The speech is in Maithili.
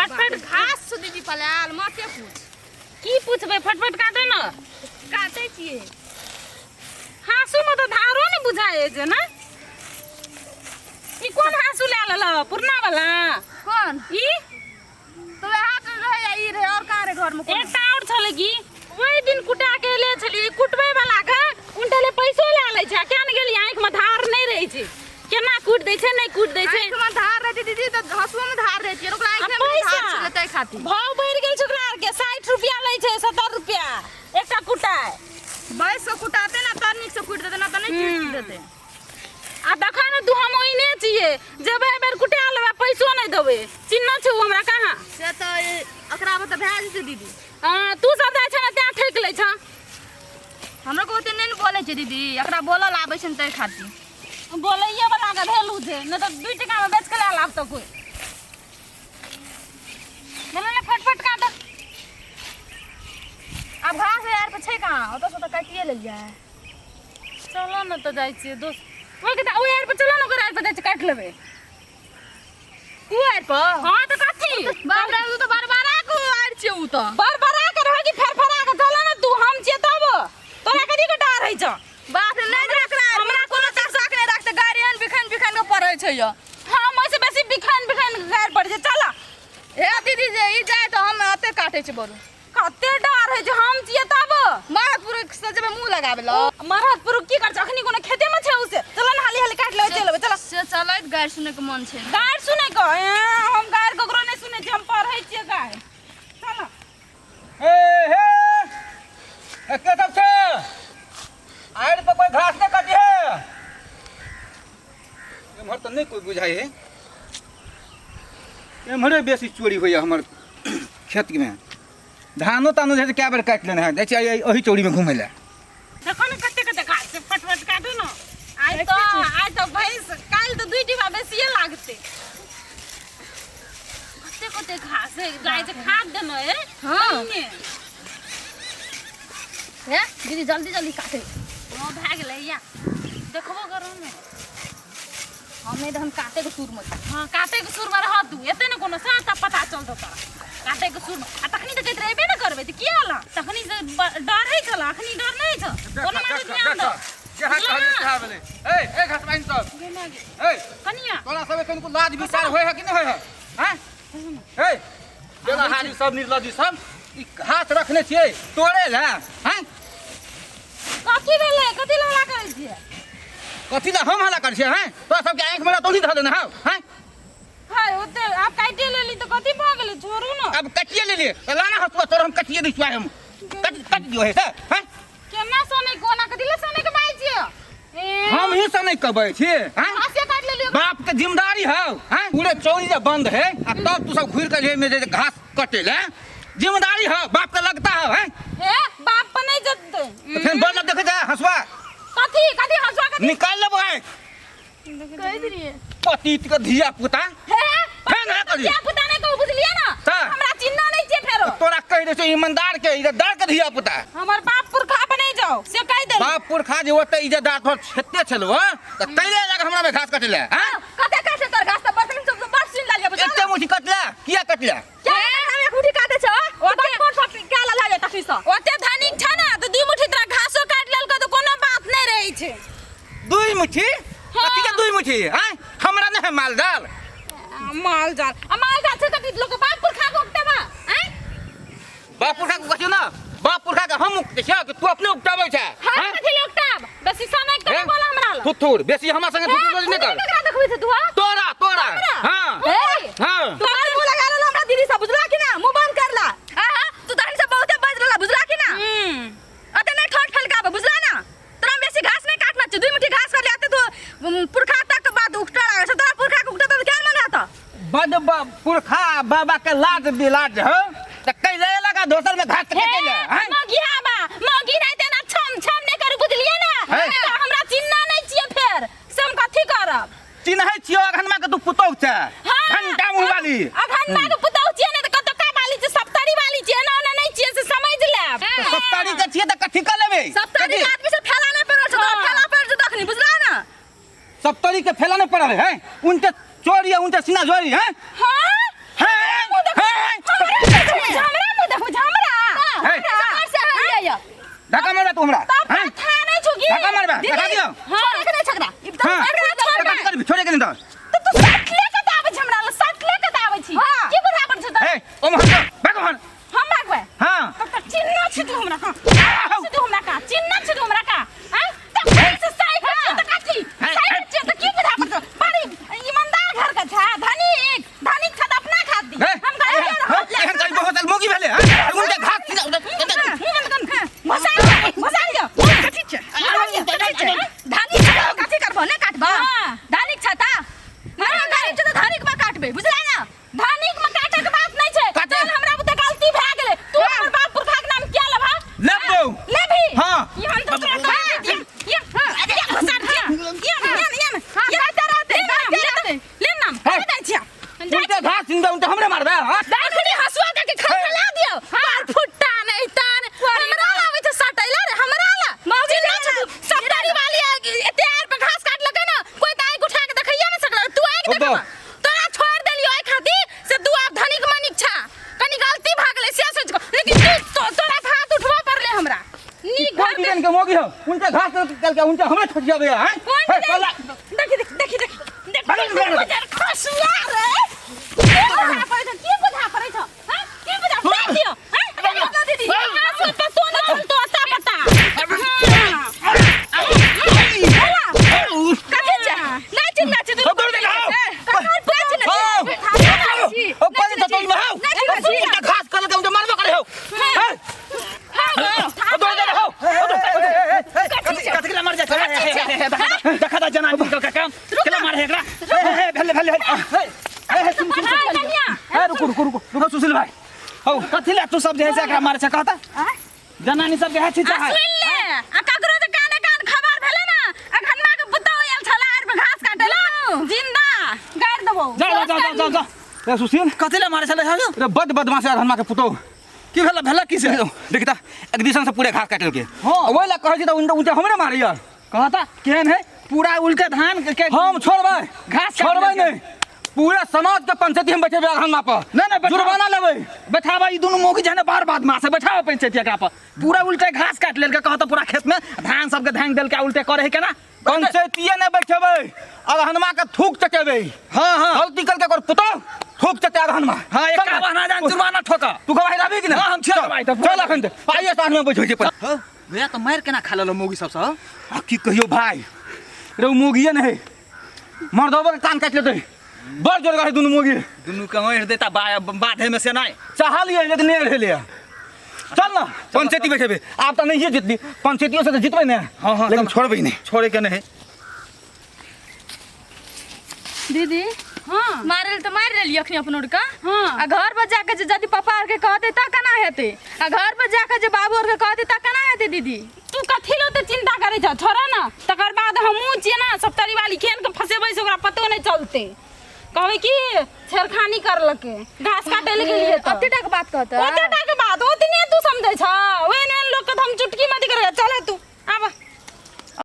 फटफट घास छौ दीदी पलायल माते पूछ। की पूछबै, फटफट काटे न। काटै छियै। हाँसू में तऽ धारो नहि बुझाइ छै ने। ई कोन हाँसू लए लेलह, पुरना वाला? कोन? ई। तऽ वएह तऽ रहै आ ई रहै, आओर कहाँ रहै घरमे कोनो? एकटा आओर छलै की, ओहि दिन कुटा के एले छलियै। कुटबै वाला के उनटले पैसो लए लै छै आ किया ने गेलियै, आँखिमे धार नहि रहै छै, केना कुटि दै छै, नहि कुटि दै छै। आँखिमे धार रहै छै दीदी तऽ हँसुओमे धार रहै छै, ओकरा आ आँखिमे धार पैसा छलै ताहि खातिर। भाव बढ़ि गेल छै ओकरा आरके, 60 रुपया लै छै, 70 रुपया एकटा कुटाइ। बैस कऽ कुटाते ने तऽ नीकसँ कुटि देतै, ना तऽ नहि कुटि देतै। आ देखा ने तू, हम ओहिने छियै, जेबै एहि बेर कुटा लेबै, पैसो नहि देबै। चिन्ह छौ हमरा कहाँ? से तऽ एकरा तऽ भए जेतै दीदी। हँ, तू सब जाइ छ ने तैं ठकि लै छ। हमरा को ओते नहि ने बोलै छै दीदी, एकरा बोलल आबै छै ने ताहि खातिर। बोलैये वाला के भेलू छै, नहि तऽ 2 टका मे बेच के लए लाब तऽ कोइ। बोलो ने, फटफट काट। आब घास यार पर छै कहाँ, ओतऽ से तऽ काटिए लेलियै। चलो ने तऽ जाइ छियै दोस्त ओहि के, ओहि आर पर चलो ने, ओकर आर पर जाइ छियै, काटि लेबै। उ आर पर? हाँ तऽ कथी? बाप रे, उ तऽ बरबरा के आर छै उ तऽ। बरबरा के रहै कि फरफरा के, चलो ने तू, हम छियै तब तोरा कथी के डर होइ छौ? बाप रे, नहि रखला हमरा कोनो चीज शौक नहि रखते, गाड़ी एहन बिखन बिखन के पड़ै छै यौ। हम ओहिसँ बेसी बिखन बिखन के गाड़ि पड़ै छै, चल। हे दीदी, जे ई जाय तऽ हम एते काटै छी बरू। कते डर होइ छै, हम छियै तब। मरद पुरुष से जेबै मुँह लगाबै लए? मरद पुरुष की कर छै, अखनी कोनो खेते में छै उसे। चल ने, हाली हाली काटि लेबै, चलि लेबै, चल। से चलैत गारि सुनै के मन छै। गारि सुनै के? ए, हम गारि ककरो नहि सुनै छियै, हम पढ़ै छियै गारि। चल। हे हे, ए, के सब छै आड़ि पर? कोई घास नहि काटी है एम्हर तऽ नहि कोई बुझाइ है। एम्हरे बेसी चोरी होइए हमर खेतमे, धानो तानो जे छै कए बेर काटि लेने है। जाइ छियै एहि चोरीमे घुमै लए। देखो ने कते कते घास छै, फटफट काटू ने। आइ तऽ भैंस काल्हि तऽ 2 डिब्बा बेसिए लागतै। कते कते घास है, गाय जे खाद देने है। हाँ। ओहिमे। हे दीदी, जल्दी जल्दी काटे। हाँ, भए गेलै या, देखबो करू ने। हम नहि तऽ हम काटे के सुर में छी। हाँ, काटे के सुर में रह तू, एते ने कोनो साथ तब पता चलतौ तोरा काटे के सुर में। आ तखनी तऽ कहैत रहेबे ने करबै तऽ किया अला? तखनी से डर होइ छल, अखनी डर नहि छौ कोनो। मारे ध्यान दो। जहाँ कहलियै सएह भेलै। ए ए, घास बान्हि सब। गे माँ गे। ए। कनिया। तोरा सबके कनिको लाज विचार होइ है कि नहि होइ है? हैं हे जेना हारी सब निर्लज्जी सब ई घास रखने छियै तोड़े लए हैं? कथी भेलै? कथी लए हल्ला करै छियै? कथी लए हम हल्ला करै छियै हैं? तोरा सबके आँखिमे रतौनी धऽ देने हौ हैं? हाय, ओते आब काटिए लेली तऽ कथी भऽ गेलै? छोड़ू ने। अब काटिए लेलियै तऽ लाना हसुआ, तोरा हम काटिए दै छियौ आइ। हम काटि काटि दियौ हे से हैं? केना सोने कोना कथी लए सोने के बाजै छियै? ए, हम ही से नहि कहबै छी हैं? घासे काटि लेलियै। बाप के जिम्मेदारी हौ हैं? पूरे चौरी जे बंद है आ तब तू सब घुरि के जे में जे घास कटे ले, जिम्मेदारी हौ बाप के लगता हौ हैं? हे, बाप पर नहि जेतै। तऽ फेर बदला देखे जा हसुआ। कथी कथी हसुआ कथी? निकाल लेबो आइ। कहि देलियै। पतित के धिया पुता। हे। फेर ना करी। धिया पुता नहि कहू, बुझलियै ने? तऽ? हमरा चिन्ह नहि छियै फेरो। तोरा कहि दै छौ ईमानदार के इज्जतदार के धिया पुता। हमर बाप पुरखा पर नहि जाओ से कहि देली। बाप पुरखा जे ओते इज्जतदार तोहर छेते छलौ हँ तऽ तैले लग हमरा में घास कटले हँ? कते काटे तोर घास तऽ बर्तन सब बड़ सुन लागिया बुझल। एते मुठी कटले, किया कटले? क्या हम एक मुट्ठी काटे छ? ओते कोन सब क्या ला लागे तखनी से? ओते धनिक छ ने तऽ 2 मुट्ठी तोरा घासो काटि लेलको तऽ कोनो बात नहि रहै छै। 2 मुट्ठी? हाँ। कथी के 2 मुट्ठी हैं? हमरा नहीं है माल जाल। आ, माल जाल आ माल जाल छै कथी लोक बाप पुरखा के उपटेबा आँय? बाप पुरखा के कथी ना, बाप पुरखा के हम उपटे छियै कि तू अपने उपटाबै छै? हम हैं? कथी ले उपटाब? बेसी समय के हैं? बोला हमरा लग। थुथुर बेसी हमरा संगे थुथुर बोली नहीं कर। केकरा देखबै छै तू? हाँ? तोरा तोरा। हमरा? हाँ। हे? हाँ। तू बाल मुंह लगा लेला हमरा दीदी से, बुझला कि ना? मुंह बंद कर ला। आहा, तू तखन से बहुते बाजि रहला, बुझला कि ना? अते नहीं ठोठ फलकाबे, बुझला ना? तोरा में बेसी घास नहीं काटना छै, 2 मुट्ठी घास कर ले आते तो पुरखा तक के बाद उकटा लागै छै तोरा। पुरखा के उकटा तऽ क्या मन आता? बड पुरखा बाबा के लाज बिलाज हो तऽ कैले लगा दोसर में घास हे कटे ले हैं? मौगी बा मौगी रहते ना, छम छम नहीं करू, बुझलिए ना? हे? हमरा हमरा चिन्ह नहीं छियै फेर से हम कथी करब? चिन्है छियौ, अघनमा के तू पुतौह छै। हाँ। घंटा मुँह वाली। अघन माँ के पुतौह छियै ने तऽ कतौ का वाली छै, सप्तरी वाली छियै ना, ओना नहीं छियै से समझ लेब। तऽ सप्तरी के छियै तऽ कथी के लेबै? सप्तरी कथी? के आदमी से फैला नहीं पड़ल छै तोरा। हाँ। फैला पड़ल छै तखनी, बुझला ना? सप्तरी के फैला नहीं पड़ल है, उनके चोरी है, उनके सीना जोरी है। हाँ। है है। ओमहर जो, भाग ओमहर। हम भागबै? हाँ। तब तक चिन्ह छी तू हमरा का, छी तू हमरा का, चिन्ह छी तू हमरा का। हैं, तखनी से साइकिल छियै तऽ कथी? साइकिल छियै तऽ की बुझा पड़तौ? बड़ी ईमानदार घर के छै, धनिक धनिक छै तऽ अपना खाती हे, हम घर हे, हे, एहन कहीं बहुत मोगी भेले, हैं? उनके घास घुसा लिअ, घुसा लिअ। कथी छै? कथी छै? धानिक छै तऽ कथी करबो? नहि काटबो? हाँ। धानिक छै तऽ, हाँ, धानिक छै तऽ धानिक में काटबै, बुझलै ना? धनिक में काटे के बात नहीं छै। काटे। चल, हमरा बुते गलती भए गेलै। तू हमर बाप पुरखा के नाम किया लेबा? लेबौ। लेबही? हाँ। ई हम तो तोरा कह दिया ये, ये घुसा दिया ये, ये ये। हाँ, काटते रहते, ले नाम, काटते ले रहते। ले नाम। हे। जाइ छियै। उनके घास जिंदा उनके हमरे मारबे, हाँ? अखनी हसुआ दे के खलखला दियौ। पर फुट्टा नहीं तान हमरा लाबै छै सटैला रे हमरा ला। मौगी चिन्ह छै छै तू सप्तारी वाली एते आर पे घास काटलकै ना, कोई तऽ आँखि उठा के देखैये ने सकलक। तू आँखि ओ देखबा। बा। तोरा छोड़ देलियो एहि खातिर से तू आब धनिक मनिक छा, कनी गलती भऽ गेलै से सोच कऽ, लेकिन तू तोरा तऽ हाथ उठबऽ पड़लै हमरा। नीक कोन घर के डिजाइन के मोगी हो? उनके घास निकल के उनके हमरे छोटियाबे, हैं? कोन हे, डिजाइन? साला। देखी देखी देखी देखी देखी। भागल, भागल। गुजर खसुआ रे, की बुझा पड़ै छौ? की बुझा पड़ै छौ, हैं? की बुझा पड़ै दियौ, हैं? भागल, दीदी। घास के पतो न चलतो अता पता। कथी छै? नहि चिन्ह छै दुनू। ओ, दौड़ दे, आओ। ककर पुतोह चिन्ह छै? ओ, पानी तो तोड़ में हो। नहि चिन्ह छी। उनके घास कर के उनके मारबो करे हो। हे, ओ, दौड़ दे, हो। कथी कथी के मार जाय छै? देखा दा जना निकल के काम केला मारे एकरा। हे हे, भेले भेले। हे, हे, सुन सुन। हाय कन्या। हे, रुको रुको रुको रुको सुशील भाई। हौ। कथी ले तू सब जे है से एकरा मारे छै कहता? जनानी सब के है छी आ चाहे सुन ले, आ ककरो जे काने कान खबर भेलै ना, अखन माँ के पुतोह आयल छला आर पे घास काटेला, जिंदा गाड़ि देबौ। जा जा जा जा जा। रे सुशील, कथी ले मारे छले हौ? रे बड बदमाश है हनुमा के पुतोह। की भेला? भेला की से? देखता एक दिसन से पूरे घास काटल के। हाँ। ओहि ला कहै छी तऽ उनके उनके हमरे मारैया। कहता केहन है पूरा उल्टे धान के हम छोड़बै घास काटि छोड़बै लेलकै। नहीं, पूरा समाज के पंचायती हम बैठेबै अगहनमा पर। नहीं, नहीं, बैठाबै। जुर्माना लेबै। बैठाबा ई दुनू मौगी जहने बार बार से बैठाबा पंचायती एकरा पर। पूरा उल्टे घास काटि लेलकै कहता, पूरा खेत में धान सबके धान देलकै, उल्टे करे है केना? पंचायतीये नहीं बैठेबै, अगहनमा के थूक चटेबै। हाँ हाँ। गलती करके ओकर पुतोह थूक चटे अगहनमा। हाँ, एक चल। बहना जान जुर्माना ठोका। तू गवाही रहबी कि ना? हाँ, हम छियै गवाही तऽ। चल अखन तऽ पाइए साँझ में बैठै छै पर। हौ भैया, तऽ मारि केना खा लेलौ मौगी सबसँ? आ की कहियो भाई रे, उ मोगिए नहीं, मर्दबो के कान काटि लेतै। बड़ जोर है दुनू मोगी। दुनू के ओढ़ि देता बाधे में से नहि। चाहलियै लेकिन नहि रहलै। चल ना पंचायती बैठेबै। आब तऽ नहिए जितली, पंचायतियो से तऽ जितबै ने। हाँ, हाँ, लेकिन चल। छोड़बै नहि। छोड़े के नहीं। दीदी। हाँ। मारल तऽ मारि लेलियै अखनी अपन उड़का। हाँ। आ घर पर जाके जे यदि पापा आरके कहते तऽ केना हेतै? आ घर पर जाके जे बाबू आरके कहते तऽ केना हेतै दीदी? तू कथी लए ओते चिंता करै छह? छोड़ ना, तकर बाद हमहूँ छियै ना सप्तरी वाली, केहन के फसेबै से ओकरा पतो नहि चलतै। कहबै कि छेड़खानी करलकै, घास काटै लए गेलियै तऽ। ओते टा के बात कहतै? ओते टा के बात, ओतने तू समझै छह? ओहन ओहन लोक के तऽ हम चुटकी मत करै। चल तू आब।